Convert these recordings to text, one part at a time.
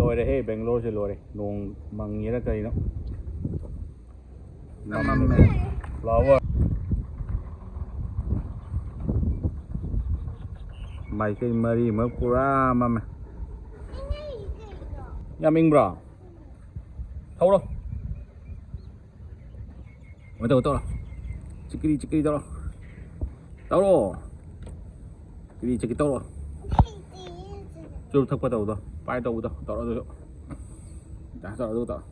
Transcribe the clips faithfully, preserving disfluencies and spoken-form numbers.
ꯂꯣꯏꯔꯦꯍꯦ, ꯕꯦꯡꯒ꯭ꯂꯣꯔꯁꯦ ꯂꯣꯏꯔꯦ꯫ ꯅꯣꯡ ꯃꯪꯉꯤꯔ ꯀꯔꯤꯅꯣ? ꯃꯝꯃꯦ꯫ ꯐ꯭ꯂꯥꯋꯔ꯫ ꯃꯥꯏꯀꯩ ꯃꯔꯤꯃꯛ ꯄꯨꯔꯥ ꯃꯝꯃꯦ꯫ ꯌꯥꯝ ꯏꯪꯕ꯭ꯔꯣ? ꯊꯧꯔꯣ꯫ ꯀꯩꯅꯣ ꯇꯧ, ꯇꯧꯔꯣ꯫ ꯆꯤꯛꯀꯤꯔꯤ ꯆꯤꯛꯀꯤꯔꯤ ꯇꯧꯔꯣ꯫ ꯇꯧꯔꯣ꯫ ꯆꯤꯛꯀꯤꯔꯤ ꯆꯤꯛꯀꯤ ꯇꯧꯔꯣ꯫ ꯆꯨꯔꯨꯞ ꯊꯛꯄ ꯇꯧꯕꯗꯣ꯫ ꯄꯥꯏ ꯇꯧꯕꯗꯣ꯫ ꯇꯧꯔꯣ ꯑꯗꯨꯁꯨ꯫ ꯇꯧꯔꯣ ꯑꯗꯨ ꯇꯧꯔꯣ꯫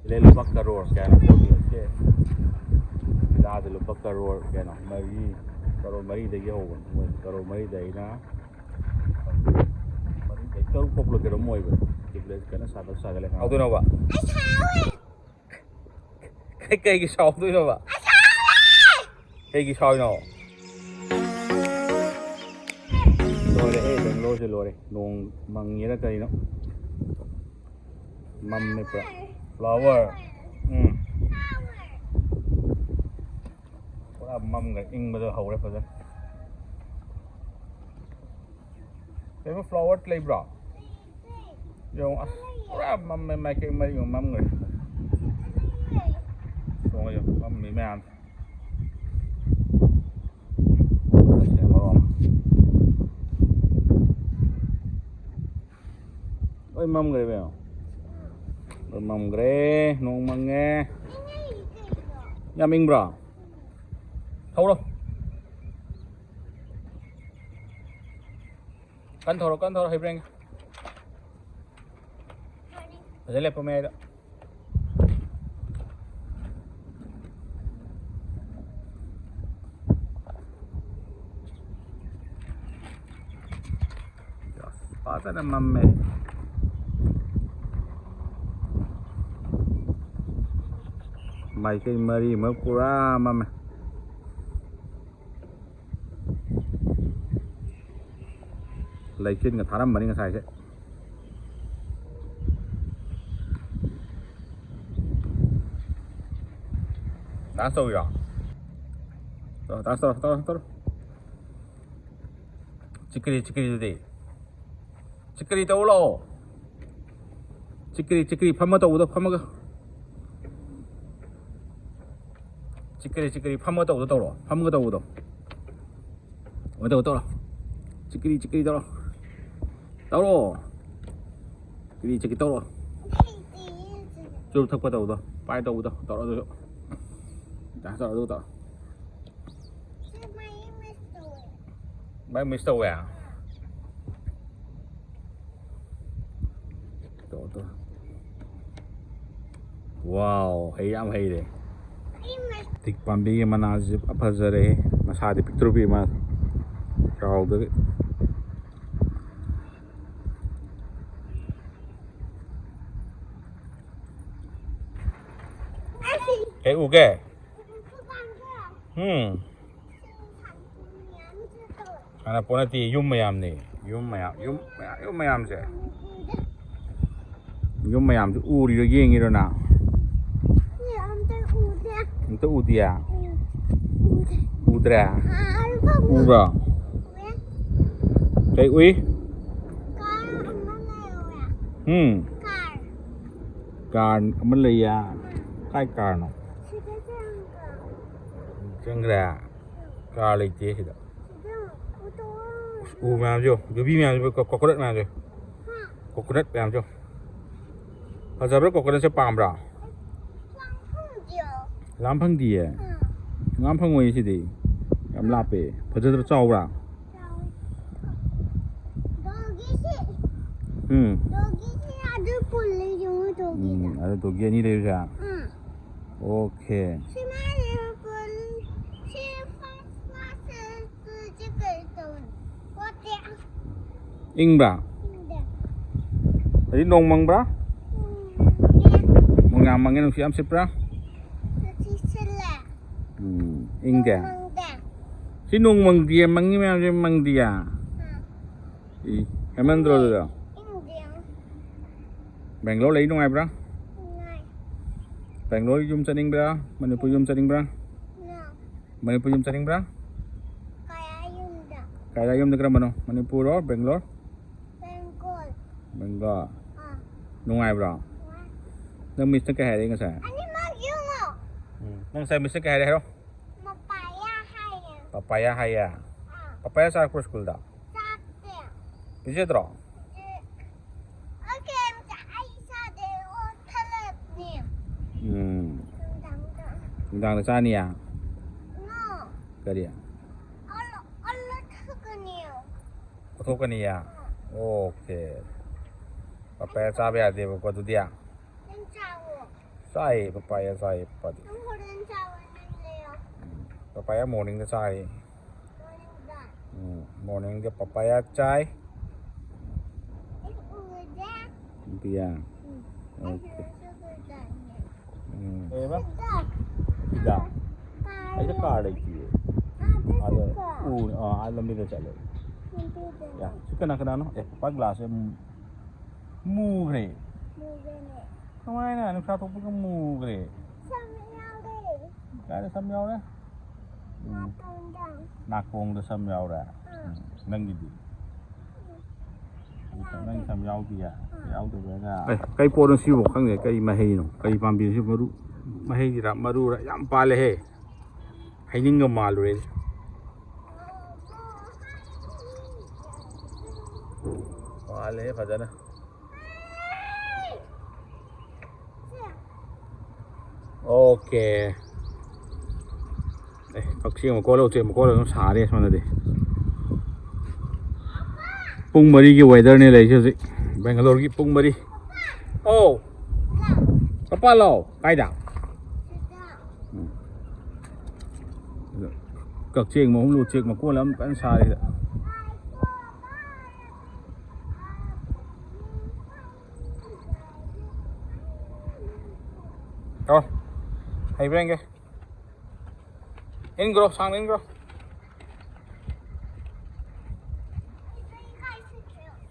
ꯁꯤꯗꯩ ꯂꯨꯄꯥ ꯀꯔꯣꯔ ꯀꯌꯥꯅꯣ ꯇꯧꯔꯤꯁꯦ? ꯚꯤꯂꯥꯁꯦ ꯂꯨꯄꯥ ꯀꯔꯣꯔ ꯀꯌꯥꯅꯣ? ꯃꯔꯤ, ꯀꯔꯣꯔ ꯃꯔꯤꯗꯒꯤ ꯍꯧꯕꯅꯤ꯫ ꯃꯣꯏ ꯀꯔꯣꯔ ꯃꯔꯤꯗꯩꯅ ꯃꯔꯤꯗꯩ ꯇꯔꯨꯛ ꯐꯥꯎꯕ ꯀꯩꯅꯣꯝ ꯑꯣꯏꯕꯅꯤ꯫ ꯇ꯭ꯌꯨꯕꯂꯦꯠ ꯀꯟꯅ ꯁꯥꯒꯠ ꯁꯥꯒꯠꯂꯦ꯫ ꯁꯥꯎꯗꯣꯏꯅꯣꯕ? ꯀꯩ-, ꯀꯩꯒꯤ ꯁꯥꯎꯗꯣꯏꯅꯣꯕ? ꯀꯩꯒꯤ ꯁꯥꯎꯔꯤꯅꯣ? ꯂꯣꯏꯔꯦꯍꯦ, ꯕꯦꯡꯒ꯭ꯂꯣꯔꯁꯦ ꯂꯣꯏꯔꯦ꯫ ꯅꯣꯡ ꯃꯪꯉꯤꯔ ꯀꯔꯤꯅꯣ? ꯃꯝꯃꯦ ꯄꯨꯔꯥ꯫ ꯐ꯭ꯂꯥꯋꯔ꯫ ꯎꯝ꯫ ꯄꯨꯔꯥ ꯃꯝꯒ ꯏꯪꯕꯗ ꯍꯧꯔꯦ ꯐꯖꯅ꯫ ꯀꯩꯅꯣ, ꯐ꯭ꯂꯥꯋꯔ ꯂꯩꯕ꯭ꯔꯣ? ꯌꯦꯡꯉꯣ, ꯑꯁ, ꯄꯨꯔꯥ ꯃꯝꯃꯦ, ꯃꯥꯏꯀꯩ ꯃꯔꯤꯃꯛ ꯃꯝꯈ꯭ꯔꯦ꯫ ꯌꯦꯡꯉꯣ, ꯌꯦꯡꯉꯣ, ꯃꯝꯃꯤ ꯃꯌꯥꯝꯁꯦ꯫ ꯑꯁ, ꯃꯔꯣꯟ ꯑꯃ꯫ ꯂꯣꯏ ꯃꯝꯈ꯭ꯔꯦ ꯏꯕꯦꯝꯃ꯫ ꯂꯣꯏ ꯃꯝꯈ꯭ꯔꯦ, ꯅꯣꯡ ꯃꯪꯉꯦ꯫ ꯌꯥꯝ ꯏꯪꯕ꯭ꯔꯣ? ꯊꯧꯔꯣ꯫ ꯀꯟ ꯊꯧꯔꯣ, ꯀꯟ ꯊꯧꯔꯣ, ꯍꯩꯕ꯭ꯔꯦꯡ꯫ ꯐꯖꯅ ꯂꯦꯞꯄꯣ ꯃꯌꯥꯏꯗ꯫ ꯐꯖꯅ ꯃꯝꯃꯦ꯫ ꯃꯥꯏꯀꯩ ꯃꯔꯤꯃꯛ ꯄꯨꯔꯥ ꯃꯝꯃꯦ꯫ ꯂꯩꯆꯤꯟꯒ ꯊꯥꯔꯝꯕꯅꯤ ꯉꯁꯥꯏꯁꯦ꯫ ꯗꯥꯟꯁ ꯇꯧꯔꯤꯔꯣ? ꯇꯧꯔꯣ, ꯗꯥꯟꯁ ꯇꯧꯔꯣ, ꯇꯧꯔꯣ, ꯇꯧꯔꯣ꯫ ꯆꯤꯛꯀꯔꯤ, ꯆꯤꯛꯀꯔꯤꯗꯨꯗꯤ? ꯆꯤꯛꯀꯔꯤ ꯇꯧ ꯂꯥꯛꯑꯣ꯫ ꯆꯤꯛꯀꯔꯤ ꯆꯤꯛꯀꯔꯤ ꯐꯝꯃ ꯇꯧꯕꯗꯣ, ꯐꯝꯃꯒ꯫ ꯆꯤꯛꯀꯔꯤ ꯆꯤꯛꯀꯔꯤ ꯐꯝꯃꯒ ꯇꯧꯕꯗꯣ ꯇꯧꯔꯣ꯫ ꯐꯝꯃꯒ ꯇꯧꯕꯗꯣ꯫ ꯑꯣ, ꯇꯧꯔꯣ, ꯇꯧꯔꯣ꯫ ꯆꯤꯛꯀꯔꯤ ꯆꯤꯛꯀꯔꯤ ꯇꯧꯔꯣ꯫ ꯇꯧꯔꯣ꯫ ꯆꯤꯛꯀꯔꯤ ꯆꯤꯛꯀꯔꯤ ꯇꯧꯔꯣ꯫ ꯆꯨꯔꯨꯞ ꯊꯛꯄ ꯇꯧꯕꯗꯣ꯫ ꯄꯥꯏ ꯇꯧꯕꯗꯣ꯫ ꯇꯧꯔꯣ ꯑꯗꯨꯁꯨ꯫ ꯇꯧꯔꯣ, ꯑꯗꯨ ꯇꯧꯔꯣ꯫ ꯃꯥꯏ ꯃꯤꯁ ꯇꯧꯋꯦ꯫ ꯇꯧꯔꯣ, ꯇꯧꯔꯣ꯫ ꯋꯥꯎ, ꯍꯩ ꯌꯥꯝ ꯍꯩꯔꯦ꯫ ꯇꯤꯛ ꯄꯥꯝꯕꯤꯒꯤ ꯃꯅꯥꯁꯤ ꯐꯖꯔꯦ꯫ ꯃꯁꯥꯗꯤ ꯄꯤꯛꯇ꯭ꯔꯨ ꯄꯤꯛꯏ ꯃꯥ꯫ ꯆꯥꯎꯗꯒꯤ꯫ ꯀꯩ ꯎꯒꯦ? ꯎꯝ꯫ ꯁꯥꯟꯅꯄꯣꯠ ꯅꯠꯇꯦ, ꯌꯨꯝ ꯃꯌꯥꯝꯅꯦ꯫ ꯌꯨꯝ ꯃꯌꯥꯝ, ꯌꯨꯝ ꯃꯌꯥꯝ, ꯌꯨꯝ ꯃꯌꯥꯝꯁꯦ꯫ ꯌꯨꯝ ꯃꯌꯥꯝꯁꯦ ꯎꯔꯤꯔꯣ, ꯌꯦꯡꯉꯤꯔꯣ ꯅꯪ? ꯑꯝꯇ ꯎꯗꯦ꯫ ꯑꯝꯇ ꯎꯗꯤꯌꯦ? ꯎꯝ꯫ ꯎꯗꯦ꯫ ꯎꯗ꯭ꯔꯦ? ꯑꯥ, ꯑꯥ, ꯎꯕ꯭ꯔꯣ? ꯎꯔꯦ꯫ ꯀꯩ ꯎꯏ? ꯀꯥꯔ ꯑꯃ ꯂꯩꯍꯧꯋꯦ꯫ ꯎꯝ꯫ ꯀꯥꯔ꯫ ꯀꯥꯔ ꯑꯃ ꯂꯩꯌꯦ꯫ ꯀꯥꯏ ꯀꯥꯔꯅꯣ? ꯁꯤꯗ ꯆꯪꯈ꯭ꯔꯣ꯫ ꯆꯪꯈ꯭ꯔꯦ? ꯀꯥꯔ ꯂꯩꯇꯦ ꯁꯤꯗ꯫ ꯁꯤꯗ ꯑꯣꯇꯣ꯫ ꯑꯁ, ꯎ ꯃꯌꯥꯝꯁꯦ ꯌꯦꯡꯉꯨ꯫ ꯌꯨꯕꯤ ꯃꯌꯥꯝꯁꯦ, ꯀꯣ-, ꯀꯣꯀꯣꯅꯠ ꯃꯌꯥꯝꯁꯦ꯫ ꯍꯥ? ꯀꯣꯀꯣꯅꯠ ꯃꯌꯥꯝꯁꯦ ꯌꯦꯡꯉꯨ꯫ ꯐꯖꯕ꯭ꯔꯥ, ꯀꯣꯀꯣꯅꯠꯁꯦ ꯄꯥꯝꯕ꯭ꯔꯥ? ꯂꯥꯝ ꯐꯪꯗꯤꯌꯦ꯫ ꯂꯥꯝ ꯐꯪꯗꯤꯌꯦ? ꯑꯥ꯫ ꯂꯥꯝ ꯐꯪꯉꯣꯏꯌꯦ ꯁꯤꯗꯤ꯫ ꯌꯥꯝ ꯂꯥꯞꯄꯦ꯫ ꯐꯖꯗ꯭ꯔꯥ, ꯆꯥꯎꯕ꯭ꯔꯥ? ꯆꯥꯎꯋꯦ꯫ ꯗꯣꯒꯤꯁꯤ꯫ ꯎꯝ꯫ ꯗꯣꯒꯤꯁꯤ ꯑꯗꯨ ꯄꯨꯜꯂꯤ ꯌꯦꯡꯉꯨ ꯗꯣꯒꯤꯗ꯫ ꯎꯝ, ꯑꯗꯨ ꯗꯣꯒꯤ ꯑꯅꯤ ꯂꯩꯕꯁꯦ? ꯎꯝ꯫ ꯑꯣꯀꯦ꯫ ꯁꯤ ꯃꯥꯅ ꯄꯨꯜ-, ꯁꯤ ꯐꯥꯔꯁ ꯀ꯭ꯂꯥꯁ ꯁꯤ ꯀꯩ ꯇꯧꯔꯤ? ꯄꯣꯠꯇꯦ꯫ ꯏꯪꯕ꯭ꯔꯥ? ꯏꯪꯗꯦ꯫ ꯍꯧꯖꯤꯛ ꯅꯣꯡ ꯃꯪꯕ꯭ꯔꯥ? ꯎꯝ, ꯃꯪꯉꯦ꯫ ꯅꯣꯡ ꯌꯥꯝ ꯃꯪꯉꯦ, ꯅꯨꯡꯁꯤꯠ ꯌꯥꯝ ꯁꯤꯠꯄ꯭ꯔꯥ? ꯅꯨꯡꯁꯤꯠ ꯁꯤꯠꯂꯦ꯫ ꯎꯝ, ꯏꯪꯗꯦ? ꯅꯣꯡ ꯃꯪꯗꯦ꯫ ꯁꯤ ꯅꯣꯡ ꯃꯪꯗꯤꯌꯦ, ꯃꯪꯉꯤ ꯃꯌꯥꯝꯁꯦ ꯃꯪꯗꯤꯌꯦ꯫ ꯑꯥ꯫ ꯏ, ꯍꯦꯃꯟꯗ꯭ꯔꯣ ꯑꯗꯨꯗ? ꯏꯪꯗꯦ꯫ ꯕꯦꯡꯒ꯭ꯂꯣꯔ ꯂꯩ ꯅꯨꯡꯉꯥꯏꯕ꯭ꯔꯥ? ꯅꯨꯡꯉꯥꯏ꯫ ꯕꯦꯡꯒ꯭ꯂꯣꯔ ꯌꯨꯝ ꯆꯠꯅꯤꯡꯕ꯭ꯔꯥ? ꯃꯅꯤꯄꯨꯔ ꯌꯨꯝ ꯆꯠꯅꯤꯡꯕ꯭ꯔꯥ? No꯫ ꯃꯅꯤꯄꯨꯔ ꯌꯨꯝ ꯆꯠꯅꯤꯡꯕ꯭ꯔꯥ? ꯀꯌꯥ ꯌꯨꯝꯗ? ꯀꯌꯥ ꯌꯨꯝꯗ ꯀꯔꯝꯕꯅꯣ? ꯃꯅꯤꯄꯨꯔꯔꯣ, ꯕꯦꯡꯒ꯭ꯂꯣꯔ? ꯕꯦꯡꯒꯣꯜ꯫ ꯕꯦꯡꯒꯣꯜ꯫ ꯑꯥ꯫ ꯅꯨꯡꯉꯥꯏꯕ꯭ꯔꯣ? ꯅꯪ ꯃꯤꯁꯅ ꯀꯩ ꯍꯥꯏꯔꯛꯏ ꯉꯁꯥꯏ? ꯑꯅꯤꯃꯛ ꯌꯦꯡꯉꯣ꯫ ꯎꯝ꯫ ꯅꯪ ꯉꯁꯥꯏ ꯃꯤꯁꯅ ꯀꯩ ꯍꯥꯏꯔꯛꯏ ꯍꯥꯏꯔꯣ? ꯃꯄꯥꯌꯥ ꯍꯥꯏꯌꯦ꯫ ꯄꯄꯥꯌꯥ ꯍꯥꯏꯌꯦ? ꯑꯥ꯫ ꯄꯄꯥꯌꯥ ꯆꯥꯔꯛꯄ꯭ꯔꯣ ꯁ꯭ꯀꯨꯜꯗ? ꯆꯥꯛꯇꯦ꯫ ꯄꯤꯖꯗ꯭ꯔꯣ? ꯄꯤꯖ-, ꯑꯩ ꯀꯩꯝꯇ ꯑꯩ ꯆꯥꯗꯦ, ꯑꯣ, ꯊꯂꯛꯅꯦ꯫ ꯎꯝ꯫ ꯅꯨꯡꯗꯥꯡꯗ꯫ ꯅꯨꯡꯗꯥꯡꯗ ꯆꯥꯅꯤꯌꯦ? ꯅꯣ꯫ ꯀꯔꯤ? ꯑꯂꯨ, ꯑꯂꯨ ꯊꯛꯀꯅꯤꯌꯣ꯫ ꯄꯨꯊꯣꯛꯀꯅꯤꯌꯦ? ꯑꯣꯀꯦ꯫ ꯄꯄꯥꯌꯥ ꯆꯥꯕ ꯌꯥꯗꯦꯕꯀꯣ ꯑꯗꯨꯗꯤ? ꯅꯪ ꯆꯥꯋꯣ꯫ ꯆꯥꯏꯌꯦ, ꯄꯄꯥꯌꯥ ꯆꯥꯏꯌꯦ ꯄꯄꯥꯗꯤ꯫ ꯅꯪ ꯍꯣꯔꯦꯟ ꯆꯥꯋꯣ, ꯅꯪ ꯂꯩꯌꯣ꯫ ꯎꯝ, ꯄꯄꯥꯌꯥ ꯃꯣꯔꯅꯤꯡꯗ ꯆꯥꯏꯌꯦ꯫ ꯃꯣꯔꯅꯤꯡꯗ? ꯎꯝ, ꯃꯣꯔꯅꯤꯡꯗ ꯄꯄꯥꯌꯥ ꯆꯥꯏ꯫ ꯑꯩ ꯎꯔꯗꯤ? ꯎꯗꯤꯌꯦ? ꯎꯝ꯫ ꯑꯣꯀꯦ꯫ ꯑꯩ ꯁꯤꯗꯁꯨ ꯎꯗꯥꯏꯅꯦ꯫ ꯎꯝ꯫ ꯀꯩꯕ? ꯍꯤꯗꯥꯛ꯫ ꯍꯤꯗꯥꯛ꯫ ꯑꯥ, ꯑꯩꯁꯦ ꯀꯥꯔ ꯂꯩꯇꯤꯌꯦ꯫ ꯑꯥꯗ ꯑꯥꯗ ꯆꯠꯄ꯫ ꯎ-, ꯑꯥ, ꯑꯥ ꯂꯝꯕꯤꯗ ꯆꯠꯂꯦ꯫ ꯂꯝꯕꯤꯗꯅꯦ꯫ ꯌꯥ, ꯁꯤ ꯀꯅꯥ ꯀꯅꯥꯅꯣ? ꯑꯦ, ꯄꯄꯥ ꯒ꯭ꯂꯥꯁꯁꯦ ꯃꯨ-, ꯃꯨꯈ꯭ꯔꯦ꯫ ꯃꯨꯕꯅꯦ꯫ ꯀꯃꯥꯏꯅ? ꯅꯨꯡꯁꯥ ꯊꯣꯛꯄꯒ ꯃꯨꯈ꯭ꯔꯦ꯫ ꯁꯝ ꯌꯥꯎꯔꯦ꯫ ꯀꯥꯏꯗ ꯁꯝ ꯌꯥꯎꯔꯦ? ꯎꯝ꯫ ꯅꯥꯇꯣꯟꯗ꯫ ꯅꯥꯀꯣꯡꯗ ꯁꯝ ꯌꯥꯎꯔꯦ? ꯑꯥ꯫ ꯎꯝ꯫ ꯅꯪꯒꯤꯗꯤ? ꯅꯪ ꯁꯝ ꯌꯥꯎꯗꯤꯌꯦ? ꯌꯥꯎꯗꯕ꯭ꯔꯥꯅ? ꯑꯦ, ꯀꯩ ꯄꯣꯠꯅꯣ ꯁꯤꯕꯣ? ꯈꯪꯗꯦ꯫ ꯀꯩ ꯃꯍꯩꯅꯣ? ꯀꯩ ꯄꯥꯝꯕꯤꯅꯣ ꯁꯤ? ꯃꯔꯨ, ꯃꯍꯩꯔꯥ ꯃꯔꯨꯔꯥ? ꯌꯥꯝ ꯄꯥꯜꯂꯦꯍꯦ꯫ ꯍꯩꯅꯤꯡꯒ ꯃꯥꯜꯂꯨꯔꯦ꯫ ꯄꯥꯜꯂꯦꯍꯦ ꯐꯖꯅ꯫ ꯑꯣꯀꯦ꯫ ꯑꯦ, ꯀꯛꯆꯦꯡ ꯃꯀꯣꯜ, ꯎꯆꯦꯛ ꯃꯀꯣꯜ ꯑꯗꯨꯝ ꯁꯥꯔꯦ ꯁꯣꯝꯗꯗꯤ꯫ ꯄꯨꯡ ꯃꯔꯤꯒꯤ ꯋꯦꯗꯔꯅꯦ ꯂꯩꯔꯤꯁꯦ ꯍꯧꯖꯤꯛ, ꯕꯦꯡꯒꯂꯣꯔꯒꯤ ꯄꯨꯡ ꯃꯔꯤ꯫ ꯑꯧ꯫ ꯄꯄꯥ ꯂꯥꯛꯑꯣ꯫ ꯀꯥꯏꯗ? ꯎꯝ꯫ ꯑꯗꯣ ꯀꯛꯆꯦꯡ ꯃꯍꯨꯝ, ꯎꯆꯦꯛ ꯃꯀꯣꯜ ꯑꯃ ꯀꯟꯅ ꯁꯥꯔꯤ ꯁꯤꯗ꯫ ꯑꯣ, ꯍꯩꯕ꯭ꯔꯥ ꯌꯦꯡꯒꯦ꯫ ꯏꯟꯈ꯭ꯔꯣ, ꯁꯥꯡꯅ ꯏꯟꯈ꯭ꯔꯣ꯫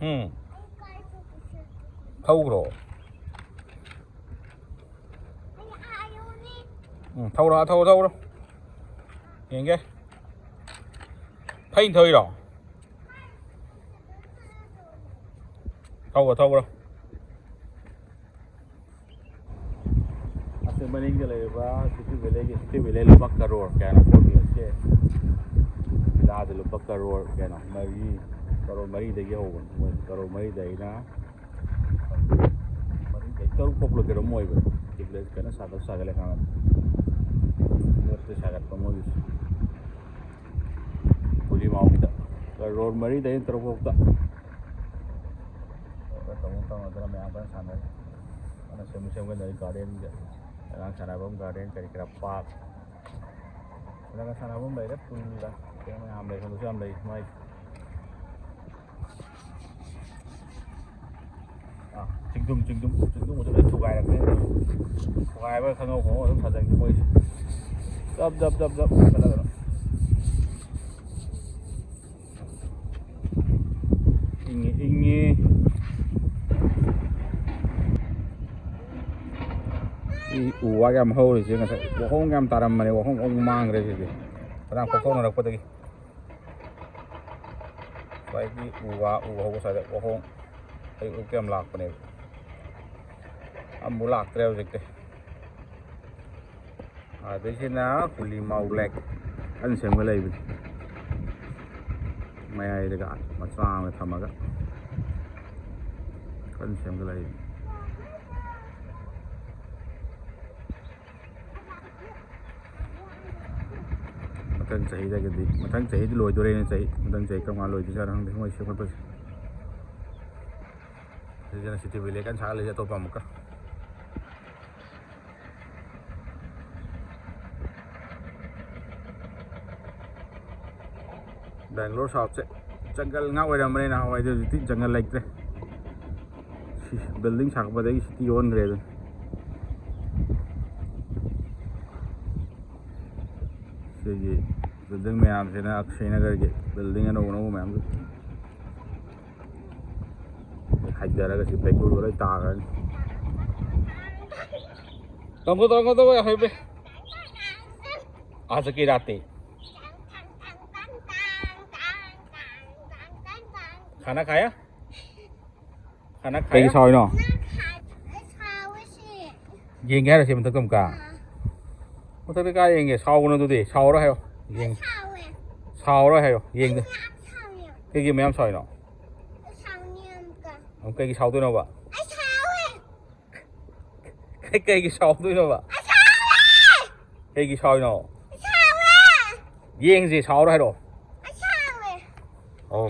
ꯎꯝ꯫ ꯊꯧꯈ꯭ꯔꯣ꯫ ꯎꯝ, ꯊꯧꯔꯣ, ꯊꯧꯔꯣ, ꯊꯧꯔꯣ꯫ ꯌꯦꯡꯒꯦ꯫ ꯐꯩꯅ ꯊꯧꯔꯤꯔꯣ? ꯊꯧꯔꯣ, ꯊꯧꯔꯣ꯫ ꯃꯅꯤꯡꯗ ꯂꯩꯔꯤꯕ ꯁꯤꯇꯤ ꯚꯦꯂꯦꯒꯤ, ꯁꯤꯇꯤ ꯚꯦꯂꯦ ꯂꯨꯄꯥ ꯀꯔꯣꯔ ꯀꯌꯥꯅꯣ ꯐꯣꯔ ꯕꯤ ꯑꯦꯆ ꯀꯦ ꯚꯤꯂꯥꯗ ꯂꯨꯄꯥ ꯀꯔꯣꯔ ꯀꯌꯥꯅꯣ? ꯃꯔꯤ, ꯀꯔꯣꯔ ꯃꯔꯤꯗꯒꯤ ꯍꯧꯕꯅꯤ꯫ ꯃꯣꯏ ꯀꯔꯣꯔ ꯃꯔꯤꯗ ꯑꯩꯅ ꯃꯔꯤꯗꯒꯤ ꯇꯔꯨꯛ ꯐꯥꯎ ꯂꯣꯏ ꯀꯩꯅꯣꯝ ꯑꯣꯏꯕ꯫ ꯁꯤꯇꯤ ꯚꯤꯂꯦꯖ ꯀꯟꯅ ꯁꯥꯒꯠ ꯁꯥꯒꯠꯂꯦ ꯈꯪꯉꯦ꯫ ꯄꯣꯠꯇꯤ ꯁꯥꯒꯠꯄ ꯃꯣꯏꯒꯤꯁꯨ꯫ ꯀꯨꯂꯤꯃꯥꯎꯒꯤꯗ ꯀꯔꯣꯔ ꯃꯔꯤꯗꯒꯤ ꯇꯔꯨꯛ ꯐꯥꯎꯗ ꯇꯧꯅ ꯇꯧꯅꯗꯅ ꯃꯌꯥꯝ ꯀꯟꯅ ꯁꯥꯟꯅꯔꯤ꯫ ꯀꯟꯅ ꯁꯦꯝ ꯁꯦꯝꯒꯠꯅꯔꯤ ꯒꯥꯔꯗꯦꯟꯒ꯫ ꯑꯉꯥꯡ ꯁꯥꯟꯅꯐꯝ ꯒꯥꯔꯗꯦꯟ ꯀꯔꯤ ꯀꯔꯥ ꯄꯥꯔꯛ꯫ ꯑꯉꯥꯡ ꯁꯥꯟꯅꯐꯝ ꯂꯩꯔꯦ, ꯄꯨꯜꯗ ꯀꯩꯅꯣ ꯃꯌꯥꯝ ꯂꯩ, ꯈꯪꯗꯁꯨ ꯌꯥꯝ ꯂꯩ ꯃꯥꯏ꯫ ꯑꯥ, ꯆꯤꯡꯗꯨꯝ, ꯆꯤꯡꯗꯨꯝ, ꯆꯤꯡꯗꯨꯝꯒꯁꯨ ꯂꯣꯏ ꯊꯨꯒꯥꯏꯔꯛꯇꯣꯏꯅꯦ꯫ ꯊꯨꯒꯥꯏꯕ ꯈꯪꯍꯧ ꯈꯪꯍꯧ ꯑꯗꯨꯝ ꯁꯥꯖꯟꯒꯤ ꯃꯣꯏꯁꯦ꯫ ꯖꯞ, ꯖꯞ, ꯖꯞ, ꯖꯞ ꯆꯠꯂꯒ꯫ ꯏꯪꯉꯤ, ꯏꯪꯉꯤ꯫ ꯁꯤ ꯎ ꯋꯥ ꯌꯥꯝ ꯍꯧꯔꯤꯁꯦ ꯉꯁꯥꯏ ꯋꯥꯍꯣꯡ ꯌꯥꯝ ꯇꯥꯔꯝꯕꯅꯦ, ꯋꯥꯍꯣꯡ ꯑꯃꯨꯛ ꯃꯥꯡꯈ꯭ꯔꯦ ꯁꯤꯗꯤ꯫ ꯐꯅꯌꯥꯝ ꯀꯣꯛꯊꯣꯛꯅꯔꯛꯄꯗꯒꯤ꯫ ꯁ꯭ꯋꯥꯏꯒꯤ ꯎ ꯋꯥ, ꯎ ꯍꯧꯕ ꯁ꯭ꯋꯥꯏꯗ ꯋꯥꯍꯣꯡ ꯑꯌꯨꯛ ꯑꯌꯨꯛꯇ ꯌꯥꯝ ꯂꯥꯛꯄꯅꯦꯕ꯫ ꯑꯃꯨꯛ ꯂꯥꯛꯇ꯭ꯔꯦ ꯍꯧꯖꯤꯛꯇꯤ꯫ ꯑꯗꯩꯁꯤꯅ ꯍꯨꯂꯤꯃꯥꯎ ꯂꯦꯛ ꯀꯟꯅ ꯁꯦꯝꯒꯠꯂꯛꯏꯕꯅꯤ꯫ ꯃꯌꯥꯏꯗꯒ ꯃꯆꯥ ꯑꯃ ꯊꯝꯃꯒ ꯀꯟꯅ ꯁꯦꯝꯒꯠꯂꯛꯏꯕꯅꯤ꯫ ꯃꯊꯪ ꯆꯍꯤꯗꯒꯤꯗꯤ, ꯃꯊꯪ ꯆꯍꯤꯗꯤ ꯂꯣꯏꯗꯣꯔꯦꯅꯦ꯫ ꯆꯍꯤ, ꯃꯊꯪ ꯆꯍꯤ ꯀꯔꯝ ꯀꯥꯟꯗ ꯂꯣꯏꯗꯣꯏꯖꯥꯠꯅꯣ ꯈꯪꯗꯦ ꯃꯣꯏ ꯁꯦꯝꯒꯠꯄꯁꯦ꯫ ꯁꯤꯗꯅ ꯁꯤꯇꯤ ꯚꯤꯂꯦꯖ ꯀꯟꯅ ꯁꯥꯒꯠꯂꯤꯁꯦ ꯑꯇꯣꯞꯄ ꯑꯃꯨꯛꯀ꯫ ꯕꯦꯡꯒ꯭ꯂꯣꯔ ꯁꯥꯎꯠꯁꯦ ꯖꯪꯒꯜ ꯉꯥꯛ ꯑꯣꯏꯔꯝꯕꯅꯤ ꯅꯍꯥꯟꯋꯥꯏꯗꯤ, ꯍꯧꯖꯤꯛꯇꯤ ꯖꯪꯒꯜ ꯂꯩꯇ꯭ꯔꯦ꯫ ꯁꯤ ꯕꯤꯜꯗꯤꯡ ꯁꯥꯒꯠꯄꯗꯒꯤ ꯁꯤꯇꯤ ꯑꯣꯟꯈ꯭ꯔꯦ ꯑꯗꯨꯅꯤ꯫ ꯁꯤꯒꯤ ꯕꯤꯜꯗꯤꯡ ꯃꯌꯥꯝꯁꯤꯅ ꯑꯛꯁꯦ ꯅꯒꯔꯒꯤ ꯕꯤꯜꯗꯤꯡ ꯑꯅꯧ ꯑꯅꯧꯕ ꯃꯌꯥꯝꯁꯨ ꯍꯥꯏꯊꯔꯒ ꯁꯤ ꯂꯩꯀꯣꯜꯗꯣ ꯂꯣꯏ ꯇꯥꯈ꯭ꯔꯅꯤ꯫ ꯇꯝꯒꯣ, ꯇꯝꯒꯣ, ꯇꯝꯒꯣ, ꯍꯥꯏꯕꯦ꯫ आज की रात है। खाना खाया? खाना खाया? ꯀꯩꯒꯤ ꯁꯥꯎꯔꯤꯅꯣ? ꯌꯦꯡꯒꯦ ꯍꯥꯏꯔꯣ ꯁꯤ ꯃꯊꯛꯇ ꯑꯃꯨꯛꯀ? ꯃꯊꯛꯇ ꯀꯥꯏ ꯌꯦꯡꯒꯦ? ꯁꯥꯎꯒꯅꯨ ꯑꯗꯨꯗꯤ, ꯁꯥꯎꯔꯣꯏ ꯍꯥꯏꯌꯣ꯫ ꯌꯦꯡ, ꯁꯥꯎꯔꯣꯏ ꯍꯥꯏꯌꯣ, ꯌꯦꯡꯗ꯫ ꯀꯩꯒꯤ ꯃꯌꯥꯝ ꯁꯥꯎꯔꯤꯅꯣ? ꯑꯃꯨꯛ ꯀꯩꯒꯤ ꯁꯥꯎꯗꯣꯏꯅꯣꯕ? ꯀꯩ-, ꯀꯩꯒꯤ ꯁꯥꯎꯗꯣꯏꯅꯣꯕ? ꯀꯩꯒꯤ ꯁꯥꯎꯔꯤꯅꯣ? ꯌꯦꯡꯁꯤ, ꯁꯥꯎꯔꯣꯏ ꯍꯥꯏꯔꯣ? ꯑꯣ꯫